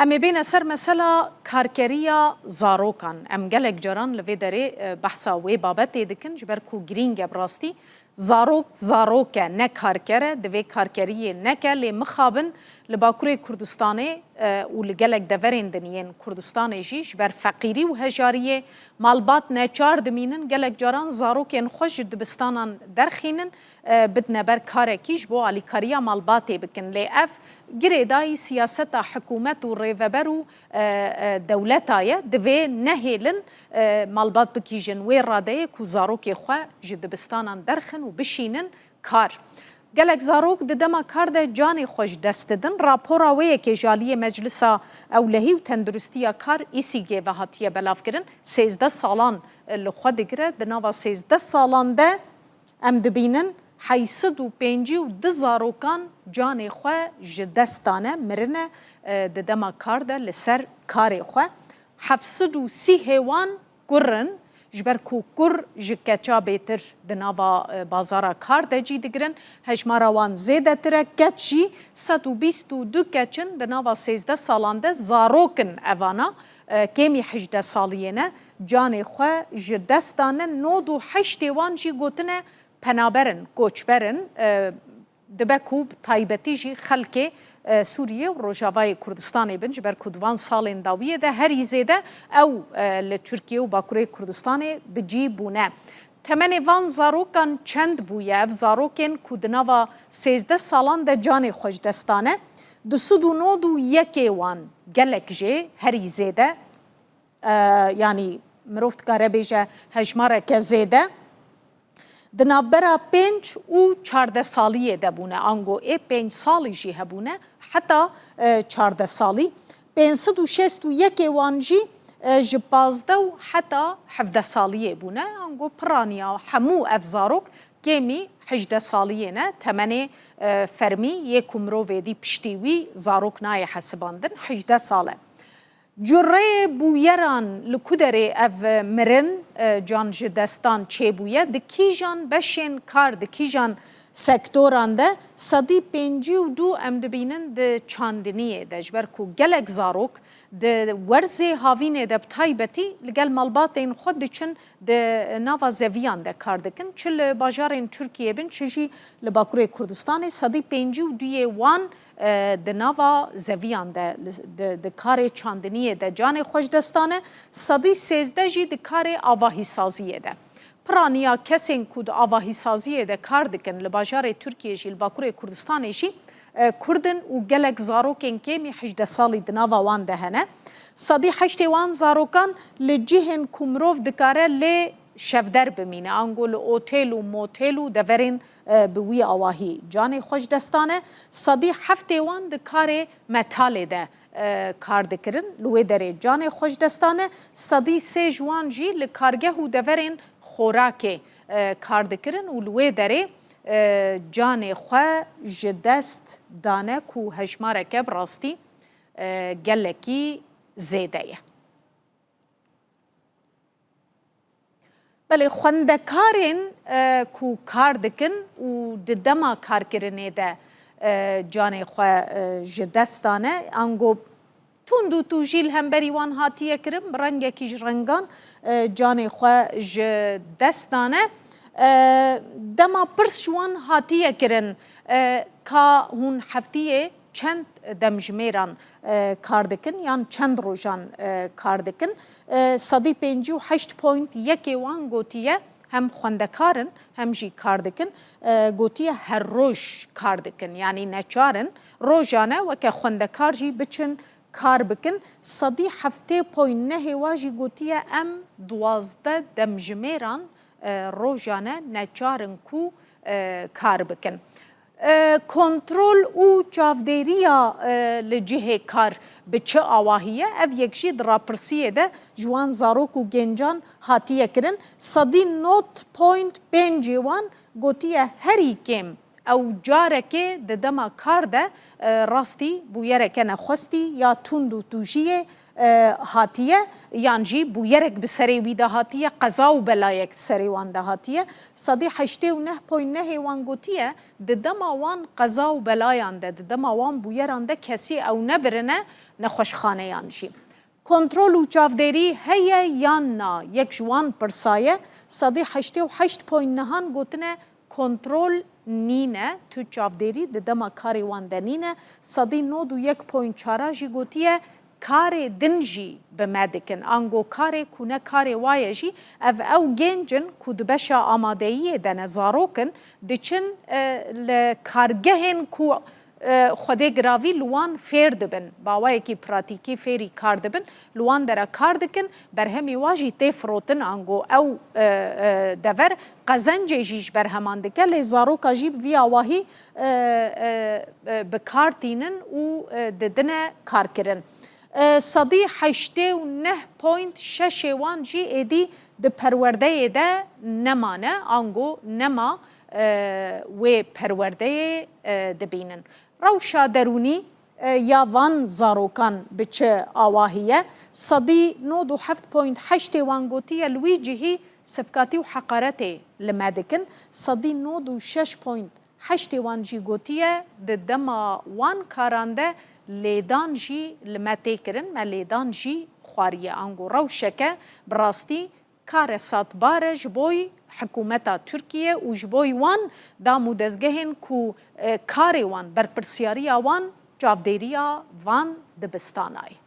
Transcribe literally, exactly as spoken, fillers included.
Em ê bêne ser mesela karkeriya zarokan. Em gelek caran li vê derê, e, behsa wê babetê dikin, ji ber ku girîng e bi rastî. Zarok, zarok e, ne karker e, divê karkeriyê neke, lê mixabin li Bakurê Kurdistanê, e, û li gelek deverên din yên Kurdistanê jî ji ber feqîrî û hejariyê malbat neçar dimînin, gelek caran zarokên xwe ji dibistanan derxînin, e, bidine ber karekî ji bo alîkariya malbatê bikin. Lê ev girêdayî siyaseta hikûmet û rêveber û, e, e, dewleta ye. Divê nehêlin, e, malbat bikîjin wê radeyê ku zarokê xwe ji dibistanan derxin û bişînin kar. Gelek zarok di dema kar de canê xwe ji dest didin. Rapora wê yekê ji aliyê Meclisa Ewlehî û Tenduristiya Kar, î sî gê, ve hatiye belavkirin. Sêzdeh salan, e, li xwe digire. Di nava sêzdeh salan de em dibînin heyt sed û pêncî û du zarokan canê xwe ji dest dane, mirine, e, di dema kar de li ser karê xwe. Heft sed û sî hêwan kur in, ji ber ku kur ji keça bêtir di nava, e, bazara kar de cî digirin. Hejmara wan zêdetir e, keç jî sed û bîst û du keç in, di nava sêzdeh salan de zarok in evana, e, kêmî hejdeh saliyê ne, canê xwe ji dest dane, nod û heştê wan jî gotine penaber in, koçber in. E, dibe ku bi taybetî jî xelkê, e, Sûriyê û Rojavayê Kurdistanê bin, ji ber ku di van salên dawiyê de herî zêde ew, e, li Tirkiye û Bakurê Kurdistanê bi cî bûne. Temenê van zarokan çend bûye? Ev zarokên ku di nava sêzdeh salan de canê xwe ji dest dane, du sed û nod û yekê wan, gelek jê, herî zêde, e, yanî mirov dikare bêje hejmareke zêde, di navbera pênc û çardeh saliyê de bûne, ango ê pênc salî jî hebûne, heta, e, çardeh salî. Pênc sed û şêst û yekê wan jî, e, ji pazdeh û heta hevdeh saliyê bûne, ango piraniya hemû ev zarok kêmî hejdeh saliyê ne, temenê, e, fermî yê ku mirov êdî piştî wî zarok nayê hesibandin, hejdeh sal e. Cureyê bûyeran li ku derê ev mirin, e, can ji destan çêbûye? Di kîjan beşên kar, di kîjan sektoran de? Sedî pêncî û du em dibînin di çandiniyê de, ji ber ku gelek zarok di werzê havînê de bi taybetî li gel malbatên xwe diçin, di nava zeviyan de kar dikin. Çi li bajarên Tirkiyê bin, çi jî li Bakurê Kurdistanê, sedî pêncî û du yê wan, e, di nava zeviyan de, li, di, di karê çandiniyê de canê xwe ji dest dane, sedî sêzdeh jî di karê avahîsaziyê de. Piraniya kesên ku di avahîsaziyê de kar dikin li bajarê Tirkiyê jî, li Bakurê Kurdistanê jî, e, Kurd in û gelek zarokên kêmî hejdeh salî di nava wan de hene. Sedî heştê wan zarokan li cihên ku mirov dikare lê şevder bimîne, ango li otêl û motêl û deverên, e, bi wî awahî canê xwe ji dest dane. Sedî heftê wan di karê metalê de, e, kar dikirin, li wê derê canê xwe ji dest dane. Sedî sê ji wan jî li kargeh û deverên xorakê, e, kar dikirin û li wê derê, e, canê xwe ji dest dane, ku hejmareke bi rastî, e, gelekî zêde ye. Belê, xwendekarên, e, ku kar dikin û di dema karkirinê de, e, canê xwe, e, ji dest dane, ango tund û tûjî li hemberî wan hatiye kirin, bi rengekî ji rengan, e, canê xwe ji dest dane. E, dema pirs ji wan hatiye kirin, e, ka hûn heftiyê çend demjimêran, e, kar dikin yan çend rojan, e, kar dikin? E, sedî pêncî û heşt point yekê wan gotiye, hem xwendekar in, hem jî kar dikin, e, gotiye her roj kar dikin, yanî neçar in rojane weke xwendekar jî biçin kar bikin. Sedî heftê point nehê wa jî gotiye, em duwazdeh demjimêran, e, rojane neçar in ku, e, kar bikin. E, kontrol û çavdêriya, e, li cihê kar bi çi awahî ye? Ev yek jî di rapirsiyê de ji wan zarok û gencan hatiye kirin. Sedî nod point pêncê wan gotiye, herî kêm ew carekê di dema kar de, e, rastî bûyereke nexwestî ya tund û tûjiyê, e, hatiye, yan jî bûyerek bi serê wî de hatiye, qeza û belayek bi serê wan de hatiye. Sedî heştê û neh point nehê wan gotiye, di dema wan qeza û belayan de, di dema wan bûyeran de kesî ew nebirine nexweşxaneyan jî. Kontrol û çavdêrî heye yan na? Yek ji wan pirsa ye. Sedî heştê û heşt point nehan gotine kontrol nîne, tu çavdêrî di dema karê wan de nîne. Sedî nod û yek point çar jî gotiye karê din jî bi me dikin. Ango karê ku ne karê wa ye jî, ev ew gênc in ku di beşa amadeyiyê de ne, zarok in, diçin, e, li kargehên ku, e, Xwedê giravî li wan fêr dibin, bi awayekî pratîkî fêrî kar dibin, li wan dera kar dikin, berhemê wa jî tê firotin, ango ew, e, e, dever qezencê jî ji berheman dike, lê zaroka jî bi vî awahî, e, e, e, bi kar tînin û, e, didine karkirin. E, sedî heştê û neh point şeşê wan jî êdî di perwerdeyê de nemane, ango nema, e, wê perwerdeyê, e, dibînin. Rewşa derûnî, e, ya van zarokan bi çi awahî ye? Sedî nod û heft point heştê wan gotiye li wî cihî sivkatî û heqaretê li me dikin. Sedî nod û şeş point heştê wan jî gotiye, di dema wan karan de lêdan jî li me tê kirin, me lêdan jî xwariye. Ango rewşeke bi rastî karesatbar e ji boy hikûmeta Tirkiye û ji boy wan dam û dezgehên ku, e, karê wan, berpirsiyariya wan çavdêriya van dibistanayê.